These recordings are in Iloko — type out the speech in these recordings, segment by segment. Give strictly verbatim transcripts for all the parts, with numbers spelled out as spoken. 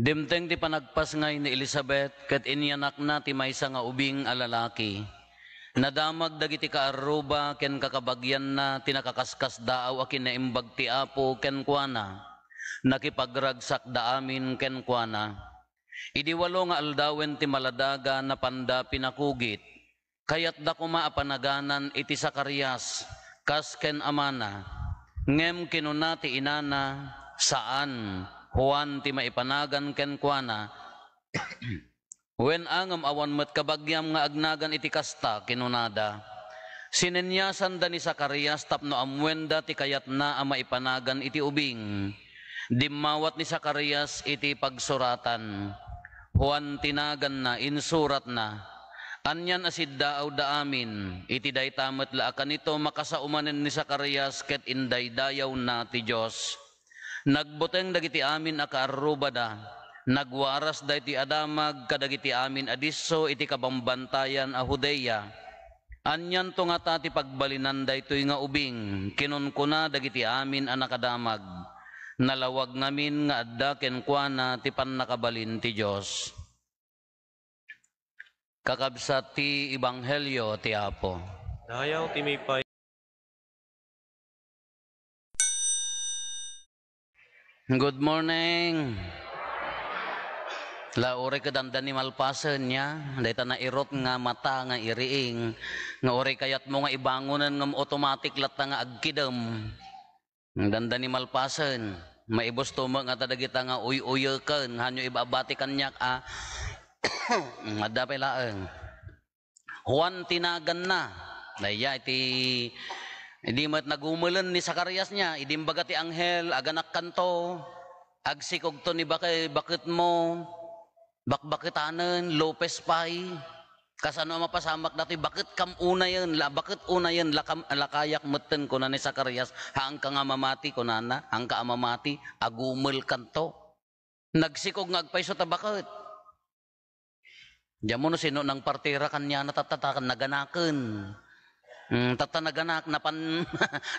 Dimteng ti panagpasngay ni Elisabet ket inyanakna ti maysa nga ubing a lalaki. Nadamag dagiti kaarruba ken kakabagianna ti nakaskasdaaw a kinaimbag ti Apo kenkuana. Nakipagragsakda amin kenkuana. Idi walo nga aldawen ti maladaga, napanda pinakugit. Kayatda koma a panaganan iti Zacarias kas ken amana. Ngem kinuna ti inana, "Saan, Juan ti maipanagan kenkuana." "Wen a ngem awan met kabagiam nga agnagan iti kasta," kinunada. Sineniasanda ni Zacarias tapno ammoenda ti kayatna a maipanagan iti ubing. Dimmawat ni Zacarias iti pagsuratan. Juan ti naganna, insuratna. Anian a siddaawda amin, iti dayta met la a kanito makasao manen ni Zacarias ket indaydayawna ti Dios. Nagbuteng dagiti amin a kaarrubada, nagwaras daytoy a damag kadagiti amin a disso iti kabambantayan a Judea. Anianto ngata ti pagbalinan daytoy nga ubing? Kinunkuna dagiti amin a nakadamag. Nalawag ngamin nga adda kenkuana ti pannakabalin ti Dios. Kakabsat ti Ebanghelio ti Apo. Dayaw ti mipay. Good morning. La, uray ket dandani malpasen, ya. Dayta nairut nga mata nga iriing, nga uray kayatmo nga ibangonen ngem automatic latta nga agkidem. Dandani malpasen. Maibusto met ngata dagita nga uy-uyeken, hanyo ibabati kaniak a, adda pay laeng. Juan ti naganna. Daydiay iti, idi met nagumelen ni Zacarias, nia, idi imbaga ti anghel, "Aganakkanto, agsikogto ni bake-, baketmo, bakbaketanen, lupes pay." Kasano a mapasamak datoy, "Baket kam unayen, la, baket unayen, lakam, lakayak metten," kuna ni Zacarias. "Haanka nga mamati," kunana, "haanka a mamati, agumelkanto." Nagsikog nga agpayso ta baket. Diammo no sino nangpartira kaniana, tatta, ta naganaken. Mm, tatta naganak, napan-,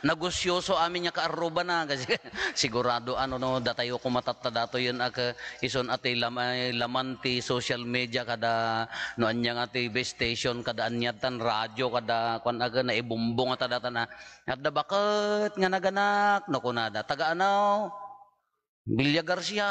nagusioso amin nga kaarrubana. Kasi sigurado, ano, no, datayo koma tatta datoyen a ke-, isun a ti lam-, ay, laman ti social media kada, no, ania nga T V station, kada aniatan, radyo, kada, kuan, a ke-, naibumbong a ta datan a, "Adda baket nga naganak," no, kunada. "Taga anaw?" "Villa Garcia."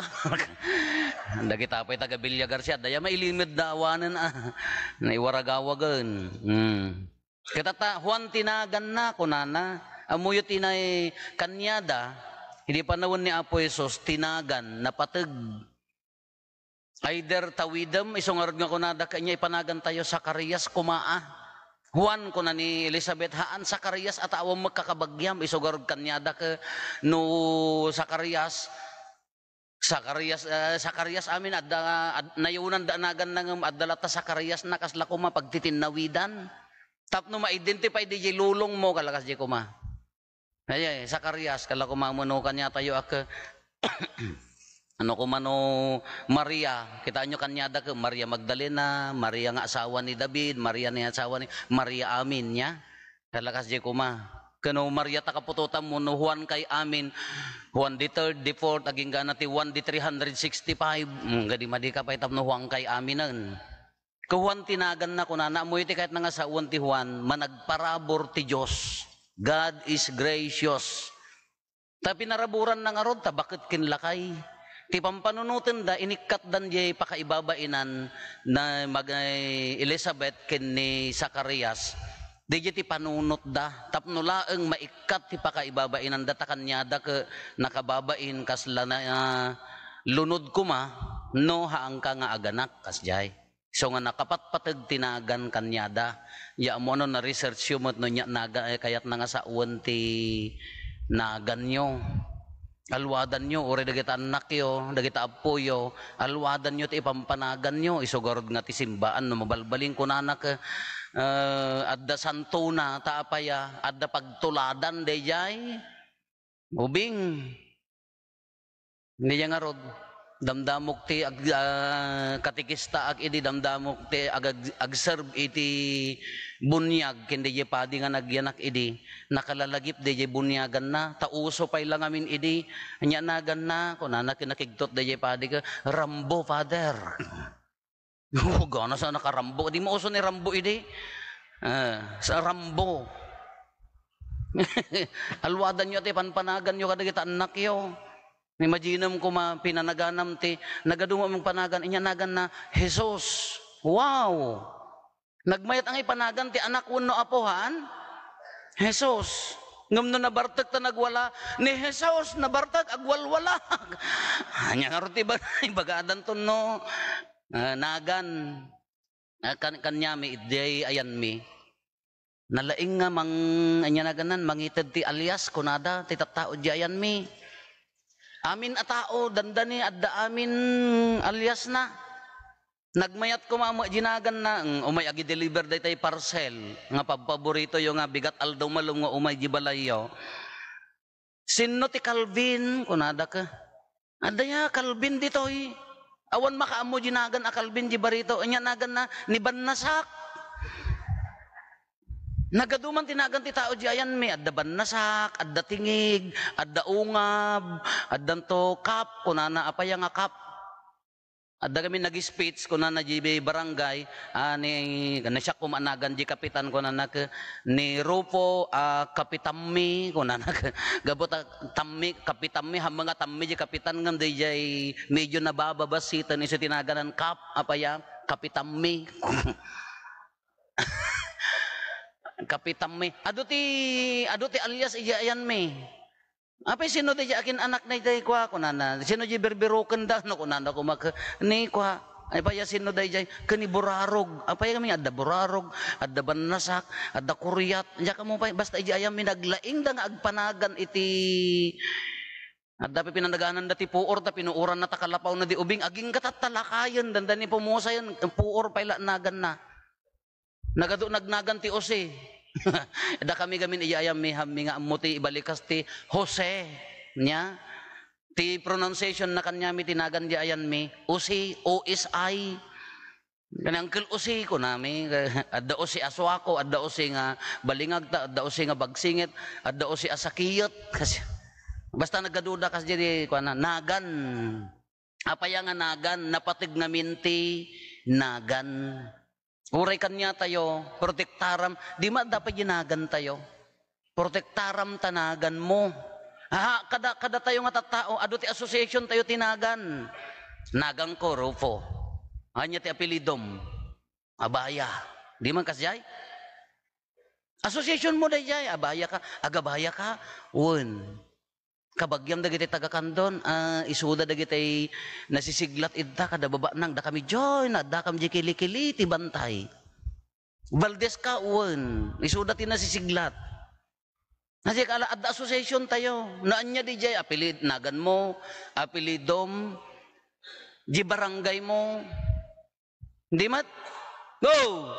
Dagita pay taga Villa Garcia, daya mailimed da awanen, ah, naiwaragawagen. Hmm. Ket ta, Juan ti naganna, kunana. Ammoyo ti nay-, kaniada, idi panawen ni Apo Jesus, ti nagan, napateg. Either tawidem, isu ngarud nga kunada, kanya ipanagantayo, Zacarias, kumaa. Juan, kuna ni Elizabeth, "Haan, Zacarias, a ta awan met kakabagiam." Isu garud kaniada ket no Zacarias, Zacarias, eh, Zacarias amin, adda, ad-, nayunanda naganna ngem adda latta Zacariasna, kasla koma pagtitinnawidan. Tapno ma-identify diay lulongmo, kalakas diay koma. Ay, ay, Zacarias, kala ko mamuno kaniatayo a ke-, ano ko mano, Maria, kitaenyo kaniada ke, Maria Magdalena, Maria nga asawa ni David, Maria ni asawa ni, Maria amin, nia. Kalakas diay koma. Ken no Maria ta kaputotam mo, no Juan kay amin, Juan the third, the fourth, agingga na ti Juan the three hundred sixty-five, mm, gadi madi ka pay tapno Juan kay aminen. Ken Juan ti naganna, kunana, ammoyo ti kayatna nga sawen ti Juan, managparabur ti Dios. God is gracious. Ta pinaraburanna ngarud, ta baket ken lakay. Ti pampanunotenda, inikkatdan diay pakaibabainan na mag-, Elizabeth ken ni Zacarias. Diay ti panunotda, tapno laeng maikkat ti pakaibabainanda, ta kaniada ket nakababain kasla na, ah, lunod koma, no haanka nga aganak, kasdiay. Isu nga nakapatpateg ti nagan kaniada. Ya, ammo no na-researchyo met no nia naga-, eh, kayatna nga sawen ti naganyo. Alwadanyo, uray dagiti annakyo, dagiti appoyo, alwadanyo ti ipampanaganyo. Isu garud nga ti simbaan, no mabalbalin, kunana ket, eh, adda santona, ta apay a, adda pagtuladan daydiay ubing. Diay ngarud, Damdamok ti ag-, ah, katekistaak idi, damdamok ti ag-, ag-, ag-serve iti buniag ken diay padi nga nagyanak idi. Nakalalagip diay buniaganna, ta uso pay la ngamin idi. Ania naganna, kunana ken nakigtot diay padi ket, "Rambo, Father." Gana sa nakarambo. Di mo uso ni Rambo idi. Ah, sa Rambo. Alwadanyo ti panpanaganyo kadagiti annakyo. Imaginem koma pinanaganam ti nagadu nga panagan, inya naganna Jesus. Wow! Nagmayat nga ipanagan ti anak wenno apo, haan? Jesus. Ngem no nabartek ta nagwala, ni Jesus nabartek agwalwala. Ania ngarud ti iba-, ibagadanto no, ah, nagan. Ah, kan-, kaniami, idiay ayanmi. Nalaing nga mang-, ania naganna, mangited ti alias, kunada, ti tattao idiay ayanmi. Amin a tao, dandani, adda amin aliasna. Nagmayat koma met di naganna, mm, umay agi-deliver daytay parcel nga pabpaboritoyo nga bigat aldaw malem nga umay di balayyo. "Sinno ti Calvin?" kunada ka. "Adda ya Calvin ditoy. Awan makaammo di nagan a Calvin di barito." Ania naganna, ni Bannasak. Nagadu man ti nagan ti tao di ayanmi. Adda Bannasak, adda Tingig, adda Ungab, addanto Kap, kunana, apaya nga Kap. Adda kami nag-speech, kunana, di barangay, ah, ni, na siak koma nagan di kapitan, kunana, ke, ni Rufo, ah, kapitanmi, kunana, ke, gapu ta, tammi, kapitanmi, hamanga tammi di kapitan, ngem daydiay medyo nabababasiten, isu ti naganan, Kap, apaya, kapitanmi. Kapitanmi. Adu ti, adu ti alias, idiay ayanmi. "Apay, sino daydiay akin-anak daydiay?" kua, kunana. "Sino di birbirokenda?" no, kunana koma ke-, ni kua. "Apay, sino daydiay?" "Ken ni Burarog." Apay, kami adda Burarog, adda Bannasak, adda Kuriat. Diak ammo pay, basta idiay ayanmi naglaingda nga agpanagan iti, adda pay pinanagananda ti puor, ta pinuoranna ta kalapawna di ubing. Agingga tattalakayen, dandani pumusayen, puor pay la naganna. Nagadu-, nagnagan ti Jose. Dakami gamin idiay ayanmi, hammi nga ammo ti ibalikas ti Jose. Nia? Ti pronunciation na kaniami ti nagan di ayanmi, Jose, O S I. Kani Uncle Jose, kunami, adda Jose a suako, adda Jose nga balingagta, adda Jose nga bagsinget, adda Jose a sakiyet. Kasi, basta nagaduda kas di, kuana, nagan. Apaya nga nagan, napateg ngamin ti nagan. Uray kaniatayo, protektaram, di man adda pay di nagantayo. Protektaram ta naganmo. Aha, kada, kadatayo nga tattao, adu ti association tayo ti nagan. Naganko, Rufo. Ania ti apelidom? Abaya. Di man kasdiay? Association mo daydiay, Abaya ka, Agabaya ka. Wen. Kabagiam dagiti taga-Candon, ah, isuda dagiti nasisiglat idta kada babanang, dakami diay, na addakami diay kili-kili ti bantay. Valdez ka, wen, isuda ti nasisiglat. Nasi kala, adda association tayo. No ania diay, apelid-, naganmo, apelidom, di barangay mo. Di met? Go!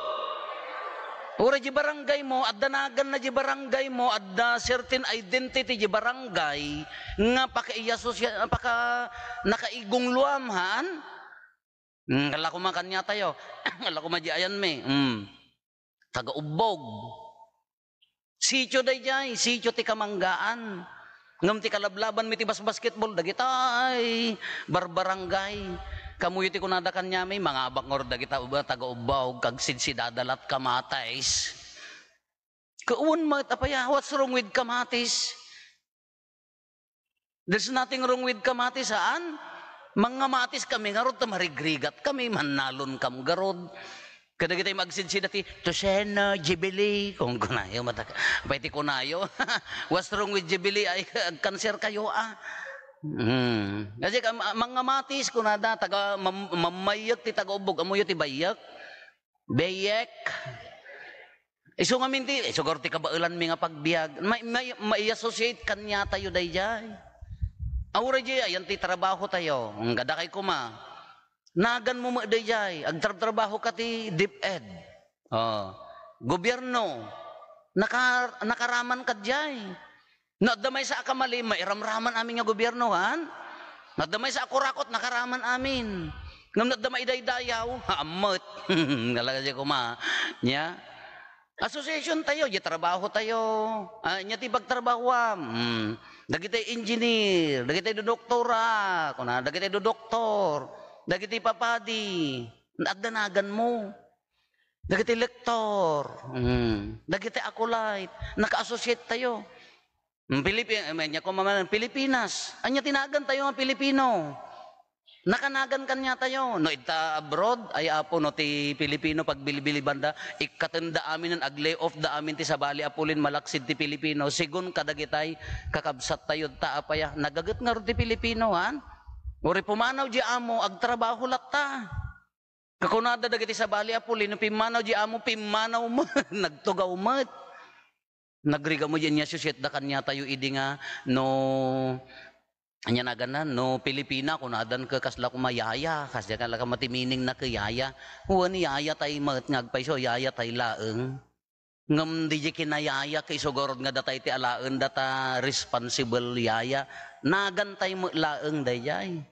Uray di barangay mo, adda naganna di barangay mo, adda certain identity di barangay nga pakaiasosia-, paka-, nakaigungluam, haan? Hmm, kala ko man kaniatayo. Kala ko man di ayanmi. Hmm. Taga-Ubbog. Sitio daydiay, sitio ti kamanggaan. Ngem ti kalablabanmi ti basbasketball, dagitay barbarangay. Kamuyo ti kunada kaniami, mangabak ngarud dagita uba-, taga-Ubbog, kagsidsidada lat Kamatis. Kawan met, apaya, what's wrong with Kamatis? There's nothing wrong with Kamatis, haan? Mangamatis kami ngarud, ta marigrigat kami, mannalon kam garud. Kadagitay magsidsida ti, "Tuseno, Jubilee?" Kung kunayo, matak-, apay ti kunayo? "What's wrong with Jubilee? Ay, agkanser kayo, ah." Hmm. Kasi ka, ma-, mangamatis, kunada, taga, mam-, mammayek ti taga-Ubbog. Amuyo ti bayek? Bayek. Isu ngamin ti, isu garo ti kabaelanmi nga pagbiag. May, may, mai-associate kaniatayo daydiay. Aura di, ayan ti trabaho tayo. Ang gadakay kuma. Naganmo met daydiay, agtrabtrabaho ka ti DepEd. Oh. Gobyerno, naka-, nakaraman ka diay. No adda maysa a kamali, mairamraman amin nga gobyerno, han? Adda maysa a kurakot, nakaraman amin. Ngem adda maidaydayaw, ammet. Talaga siya kuma. Nya? Association tayo, di trabaho tayo. Ah, nya ti pagtrabahoam. Hmm. Dagiti engineer, dagiti dodoktora, kuna, dagiti dodoktor, dagiti papadi, adda naganmo. Dagiti lektor, hmm, dagiti acolyte, naka-associate tayo. Hmm, Pilipi-, eh, nya kuma man, Pilipinas. Anya ti nagan tayo nga Pilipino? Nakanagan kaniatayo. No, ita abroad, ay apo, no, ti Pilipino, pagbilbili banda, ikkatenda amin, ag-lay off da amin ti sabali a pulin malaksid ti Pilipino. Sigun kadagitay, kakabsat tayo, ta apaya, nagaget ngarud ti Pilipino, han? Uri pumanaw di amo, agtrabaho latta. Kakunada dagiti sabali a pulin, no pimmanaw di amo, pimmanaw met, nagtugaw met. Nagrigaw met diay associate da kaniatayo idi nga no, ania naganna, no Pilipina, kunadan ket kasla kuma yaya, kasla kala kama ti meaning na ket yaya. Wen, yaya tay met nga agpayso, yaya tay laeng. Ngem di diay kinayaya ket isu garud nga datay ti alaen data responsible yaya. Nagan tay met laeng daydiay.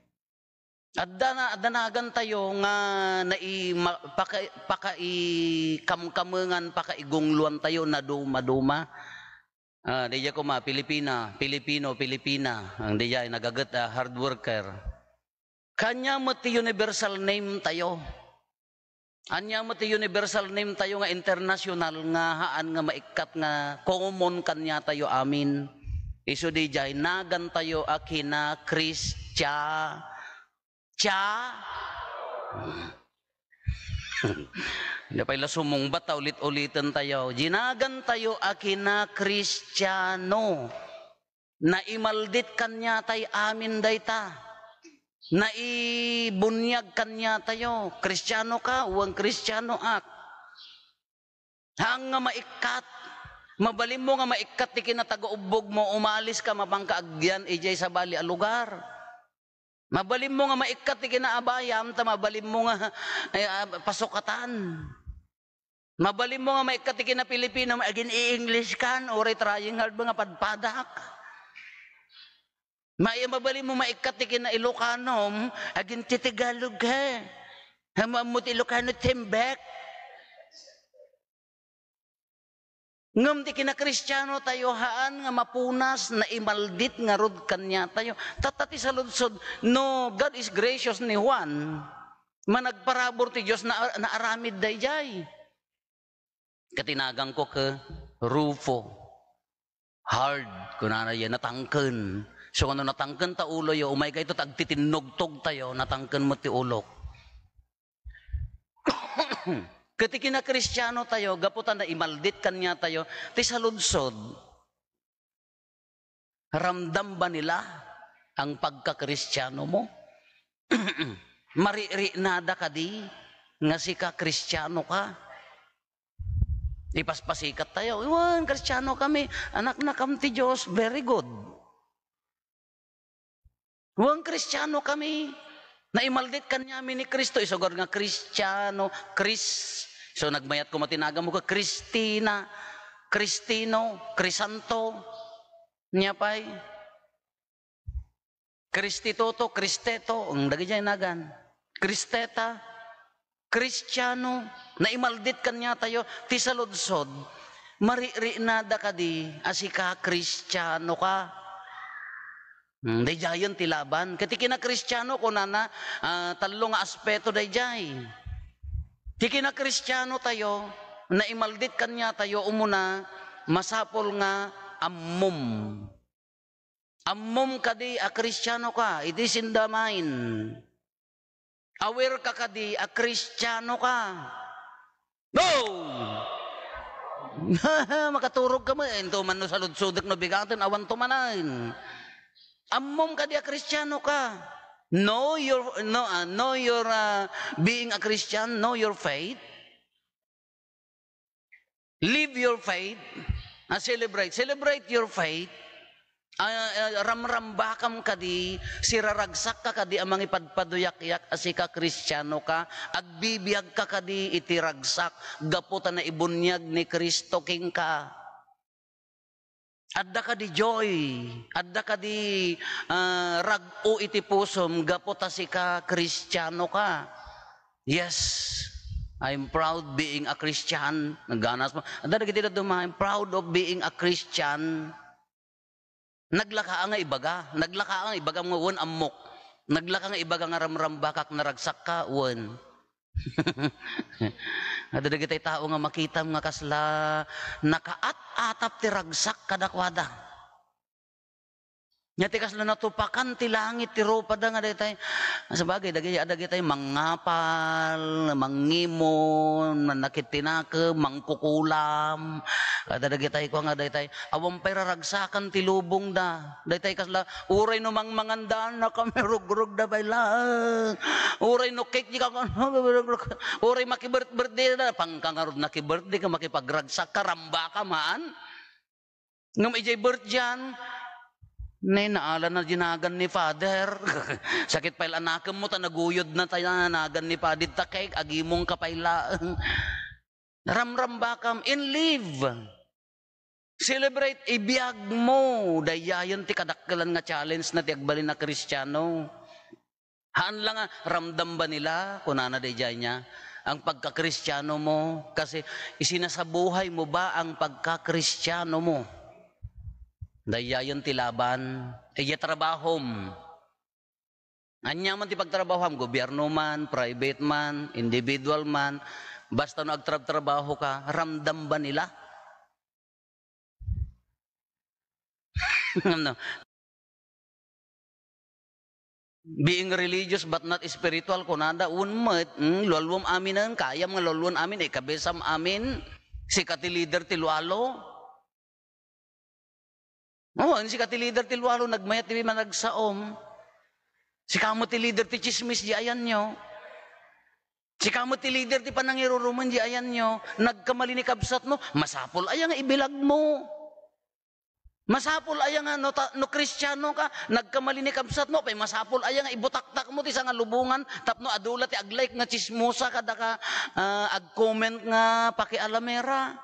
Adda na, adda nagan tayo nga nai-, ma-, paka-, pakaikamkamengan, pakaigungloan tayo na duma-duma. Ah, daydiay kuma, Pilipina, Pilipino, Pilipina. Ang daydiay, nagaget a hard worker. Kanya met ti universal name tayo. Ania met ti universal name tayo nga international nga haan nga maikkat nga common kaniatayo amin? Isu diay, nagan tayo a kina Kristia-, Tia-, Ania pay la sumungbat ta ulit-uliten tayo. Dinagan tayo a kina Kristiano. Naimaldit kaniatay amin dayta. Naibuniag kaniatayo. Kristiano ka, wen Kristianoak. Haan nga maikkat. Mabalinmo nga maikkat ti kinatagaubbogmo, umalis ka, mapanka agyan idiay sabali a lugar. Mabalinmo nga maikkat ti kinaabayam, ta mabalinmo nga, eh, ah, pasukatan. Mabalinmo nga maikkat ti kina-Pilipino, agin-i-English kan, uray trying hard nga padpadak. Ma-, mabalinmo maikkat ti kina-Ilocano, agin-ti-Tagalog, he. Ammo ti Ilocano, timbek. Ngem ti kinakristiano tayo, haan nga mapunas, naimaldit ngarud kaniatayo. Tatta ti saludsod, no God is gracious ni Juan, managparabur ti Dios, na-, naaramid daydiay. Ket ti naganko ket Rufo. Hard, kunana diay, natangken. So, ngano natangken ta uloyo, umay kayto ta agtitinnugtog tayo, natangken met ti ulok. Ket ti kinakristiano tayo, gapu ta naimaldit kaniatayo, ti saludsod, ramdam ba nila ang pagkakristiano mo? Mariknada kadi nga sika kristiano ka? Ipaspasikat tayo, "Wen, kristiano kami, anaknakam ti Dios." Very good. Wen, kristiano kami. Naimaldit kaniami ni Cristo. Isugar nga kristiano, Chris. So, nagmayat koma ti naganmo ket Cristina, Cristino, Crisanto. Nia pay? Cristituto, Cristeto, ang dagiti nagan. Cristeta, Kristiano, naimaldit kaniatayo, ti saludsod, mariknada kadi a sika Kristiano ka? Hmm, daydiayen ti laban. Ket ti kinakristiano, kunana, ah, tallo nga aspeto daydiay. Ti kinakristiano tayo, naimaldit kaniatayo, umuna, masapul nga ammom. Ammom kadi a Kristiano ka, it is in the mind. Aware ka kadi a Kristiano ka. No! Makaturog ka met, intuman no saludsodek no bigaten, awan tumanen. Ammom kadi a Kristiano ka. Know your, no, ah, know your, ah, being a Christian, know your faith. Live your faith. Ah, celebrate. Celebrate your faith. Ah, ah, ramrambakam kadi, siraragsak ka kadi a mangipadpaduyak-yak a sika Kristiano ka, agbibiag ka kadi iti ragsak, gapu ta naibuniag ni Cristo kenka. Adda kadi joy, adda kadi, ah, rag-o iti pusom gapu ta sika Kristiano ka. Yes, I'm proud being a Christian. Nagganas mo. Adda dagiti dadduma, "I'm proud of being a Christian." Naglaka nga ibaga, naglaka nga ibaga nga wen ammok. Naglaka nga ibaga nga ramrambakak, naragsak ka, wen. Adda dagiti tao nga makitam nga kasla nakaat-atap ti ragsak kadakuada. Nya ti kasla natupakan ti langit ti rupada nga daytay. Sabagay, dagiti, adda dagiti mangngapal, mangngimon, mannakit ti nakem, mangkukulam. Adda dagiti kua nga daytay, awan pay raragsakan ti lubongda. Daytay kasla, uray no mangmanganda, nakamirugruda pay laeng. Uray no cake, di ka, uray makibirth-, birthday na, pangkangarod nakibirthday ka, makipagragsak ka, rambaka man. Ngem idiay birthday-an, ne, naala na di nagan ni Father. Sakit pay la nakemmo ta naguyod na tayo nagan ni Father ta cake, agimong ka pay laeng. Ramrambakam and live. Celebrate, ibiag mo. Dayayen ti kadakkelan nga challenge na ti agbalin a Kristiano. Haan la nga, "Ramdam ba nila?" kunana daydiay nia, "ang pagkakristiano mo? Kasi isinasabuhay mo ba ang pagkakristiano mo?" Dayayen ti laban. Idiay trabahom. Ania man ti pagtrabahoam, gobierno man, private man, individual man, basta no agtrabtrabaho ka, ramdam ba nila? Ano? Being religious but not spiritual, kunada, wen met, hmm, lualuam aminen, kayam nga lualuan amin, ikabesam amin, sika ti leader ti lualo. Oo, sika ti leader ti lualo, nagmayat ti managsaom. Sika met ti leader ti chismis di ayanyo. Sika met ti leader ti panangirurumen di ayanyo. Nagkamali ni kabsat mo, masapul aya nga ibilag mo? Masapul aya nga no, ta, no Kristiano ka, nagkamali ni kabsat mo, pay masapul aya nga ibutaktak mo ti sangalubongan tapno adu la ti ag-like nga chismosa kada ka, ah, ag-comment nga pakialamera?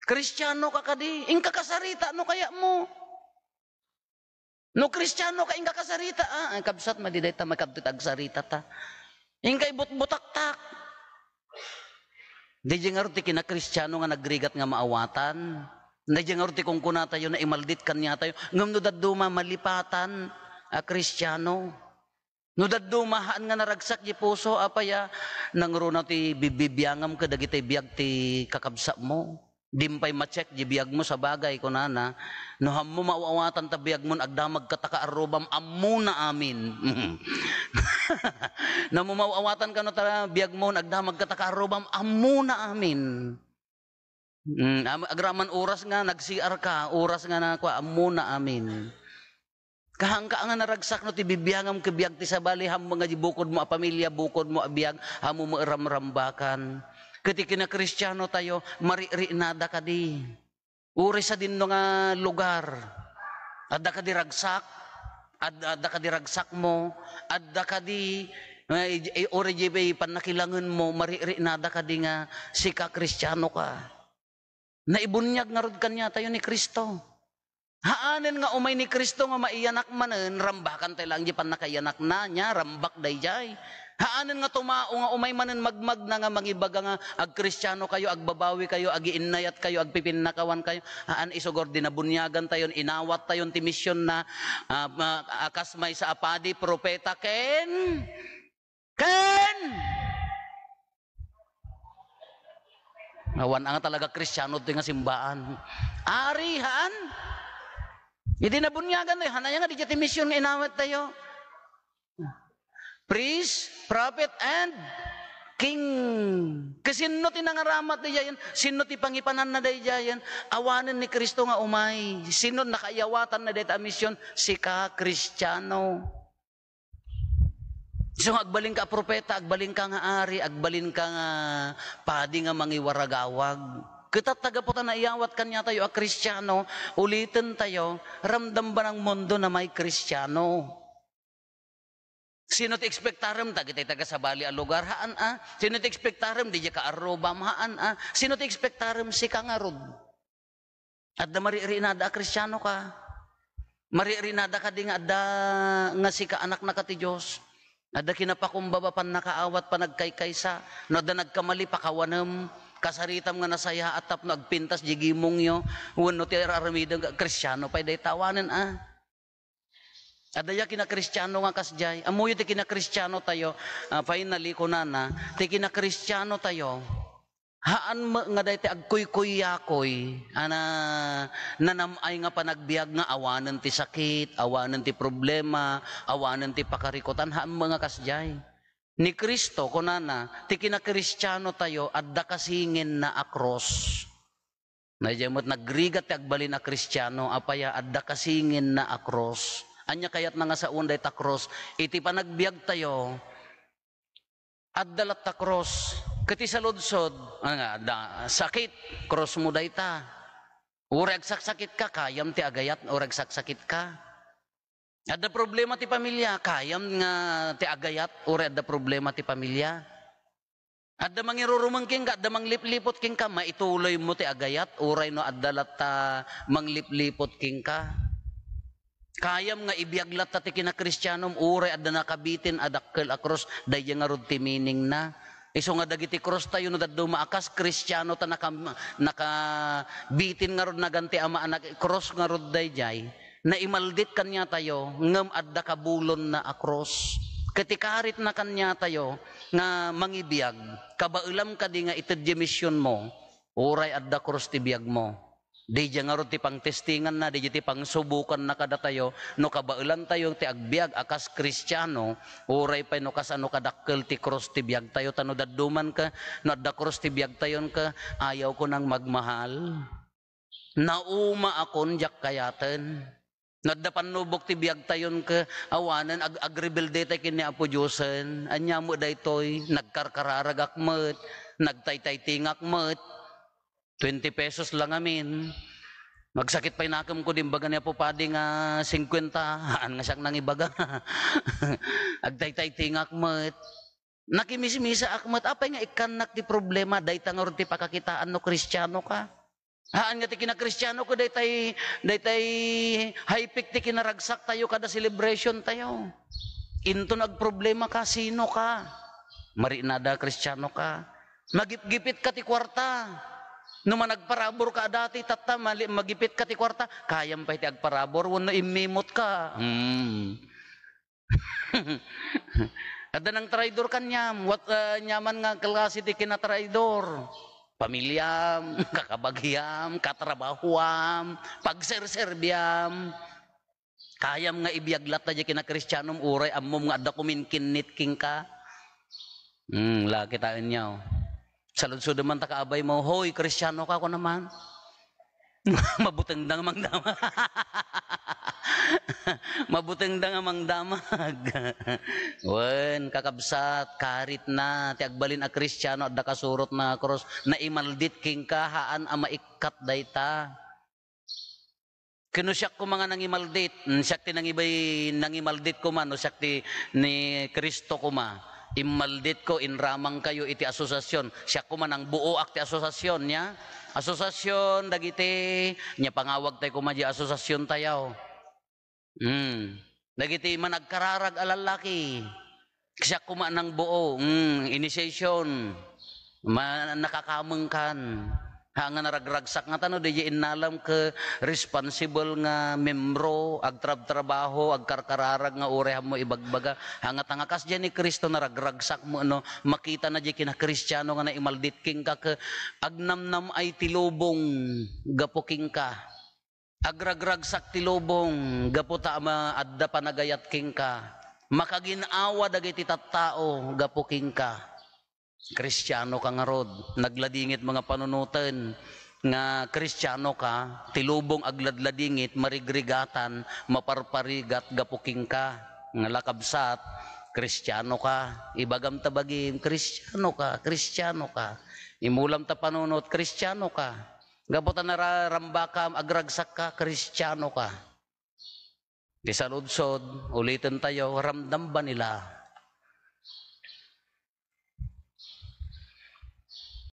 Kristiano ka kadi, inka kasarita no kayat mo. No Kristiano ka, inka kasarita, ah, ay, kabsat, madi dayta makadto iti agsarita ta. Inka ibutbutaktak. Daydiay ngarud ti kinakristiano nga nagrigat nga maawatan. Daydiay ngarud ti kunkunatayo, naimaldit kaniatayo. Ngem no dadduma, malipatan a Kristiano. No dadduma, haan nga naragsak di puso, apay a, nangruna ti bibibiangam kadagiti biag ti kakabsatmo. Dim pay ma-check di biagmo, sabagay, kunana, no hammo maaw-awatan ta biagmon, agdamag ka ta kaarrubam, ammona amin. No hammo maaw-awatan kano ta biagmon, agdamag ka ta kaarrubam, ammona amin. Mm, am-, agraman oras nga nag-C R ka, oras nga na, kua, ammona amin. Kahanka nga naragsak no ti bibiangam ket biag ti sabali, hammo nga di bukod mo a pamilya, bukod mo a biag, hammo mo ramrambakan. Ket ti kinakristiano tayo, mariknada kadi. Uray sadinno nga lugar, adda kadi ragsak, ad-, adda kadi ragsak mo, adda kadi, eh, eh, uray di pannakilangen mo, mariknada kadi nga sika Kristiano ka. Naibuniag ngarud kaniatayo ni Cristo. Haanen nga umay ni Cristo nga maiyanak manen, rambakan tayo laeng di pannakaiyanakna, nia, rambak daydiay. Haanen nga tumao nga umay manen magmagna nga mangibaga nga agkristiano kayo, agbabawi kayo, agiinnayat kayo, agpipinnakawan kayo. Haan, isugor di nabuniagan tayon, inawat tayon ti mision na, ah, ma-, a kas maysa a padi, propeta, ken Ken! Awan nga talaga Kristiano ti nga simbaan. Ari, haan? Idi nabuniagan tayo, hanaya nga di ti mision nga inawat tayo. Priest, prophet, and king. Kasinno ti nangaramat daydiayen? Sinno ti pangipananna daydiayen? Awanen ni Cristo nga umay. Sinno nakaiyawatanna dayta a mision? Sika, Kristiano. Isu nga agbalinka a propeta, agbalinka nga ari, agbalinka nga padi nga mangiwaragawag. Ket ta gapu ta naiyawat kaniatayo a Kristiano, uliten tayo, ramdam ba ng mundo na may Kristiano? Sino ti ekspektarem? Dagiti taga sabali a lugar? Haan a. Sino ti ekspektarem? Didiay kaarrubam? Haan a. Sino ti ekspektarem? Sika ngarud. Adda maririnada a Kristiano ka. Maririnada kadi nga adda nga sika anakna ka ti Dios. Adda kinapakumbaba, pannakaawat, panagkaykaysa. No adda nagkamali, pakawanem. Kasaritam nga nasayaat tapno agpintas di gimongyo. Wenno ti ar-aramidem nga Kristiano pay dayta, awanen a. Adaya kinakristiano nga kasdiay. Ammoyo ti kinakristiano tayo. Ah, finally, kunana, ti kinakristiano tayo, haan met nga dayta agkuykuyakoy a na-, nanam-ay nga panagbiag nga awanen ti sakit, awanen ti problema, awanen ti pakarikutan, haan met nga kasdiay. Ni Cristo, kunana, ti kinakristiano tayo, adda kasinginna a krus. Daydiay met nagrigat ti agbalin a Kristiano, apay a adda kasinginna a krus. Ania kayatna nga saoen dayta krus? Iti panagbiagtayo, adda latta krus. Ket ti saludsod, ano nga, adda sakit, krusmo dayta. Uray agsaksakitka, kayam ti agayat, uray agsaksakitka. Adda problema ti pamilya, kayam nga ti agayat, uray adda problema ti pamilya. Adda mangirurumeng kenka, adda mangliplipot kenka, maituloymo ti agayat, uray no adda latta mangliplipot kenka. Kayam nga ibiag latta ti kinakristianom, uray adda nakabitin a dakkel a krus, daydiay ngarud ti meaning na. Isu nga dagiti krus tayo, no dadduma a kas Kristiano ta naka-, nakabitin ngarud, naganti a maanak, krus ngarud daydiay. Naimaldit kaniatayo, ngem adda kabulonna a krus. Ket ti karitna kaniatayo nga mangibiag, kabaelam kadi nga ited diay misionmo, uray adda krus ti biagmo. Daydiay ngarud ti pangtestinganna, daydiay ti pangsubukanna kadatayo, no kabaelantayo ti agbiag a kas Kristiano, uray pay no kasano kadakkel ti krus ti biagtayo, ta no dadduman ka, no adda krus ti biagtayon ka, ayawko nang magmahal. Naumaakon, diak kayaten. No adda pannubok ti biagtayon ket awanen ag-, agrebelde tay ken ni Apo Diosen. Ania met daytoy? Nagkarkararagak met, nagtaytaytingak met. Twenty pesos lang amin. Magsakit pay nakem ko di imbaga ni Apo Padi nga singkwenta. Haan nga siak nangibaga. Agtaytaytingak met. Nakimismisaak met, apay nga ikkannak ti problema, dayta ngarud ti pakakitaan no Kristiano ka. Haan nga ti kinakristiano ko, daytay, daytay high peak ti kinaragsak tayo kada celebration tayo. Inton agproblema ka, sino ka? Marinada, Kristiano ka. Magipgipit ka ti kuarta. No managparabur ka a dati, tatta, mali-, magipit ka ti kuarta, kayam pay ti agparabur, wenno immimot ka. Hmm. Adda nang traidor kaniam. What, ah, aniaman nga klase ti kinatraidor? Pamiliam, kakabagiam, katrabahoam, pagserserbiam. Kayam nga ibiag latta diay kinakristianom, uray ammom nga adda kuminkinnit kenka. Hmm, la, kitaenyo. Saludsodem man ta ka abaymo, "Hoy, Kristiano ka?" Kuna man. Mabutengda nga mangdamag. Mabutengda nga mangdamag. Wen, kakabsat, karitna ti agbalin a Kristiano, adda kasurotna a krus, naimaldit kenka, haan a maikkat dayta. Ken no siak koma nga nangimaldit, mm, siak ti nangibay-, nangimaldit koma, no siak ti ni Cristo koma. Immalditko, inramang kayo iti asosiasyon. Siak koma nangbuoak ti asosiasyon, nia? Asosiasyon dagiti, nia, pangawag tayo koma di asosiasyon tayo. Hmm. Dagiti managkararag a lallaki. Siak koma nangbuo, hmm, initiation. Ma-, nakakamengkan. Ha nga naragragsak nga tano, di innalam ket responsible nga membro, agtrabtrabaho, agkarkararag nga uray ammo ibagbaga. Ha nga tanga kasdiay ni Cristo, naragragsak mo, no? Makitana di kinakristiano nga naimaldit kenka, ket agnamnam-ay ti lubong gapu kenka. Agragragsak ti lubong gapu ta ama adda panagayat kenka. Makagin-awa dagiti tattao gapu kenka. Kristiano ka ngarud, nagladingit mga panunoten nga Kristiano ka, ti lubong agladladingit, marigrigatan, maparparigat gapu kenka. Nga lakabsat, Kristiano ka, ibagam ta bagim, Kristiano ka, Kristiano ka. Imulam ta panunot, Kristiano ka. Gapu ta nararambakam, agragsak ka, Kristiano ka. Ti saludsod, uliten tayo, ramdam ba nila?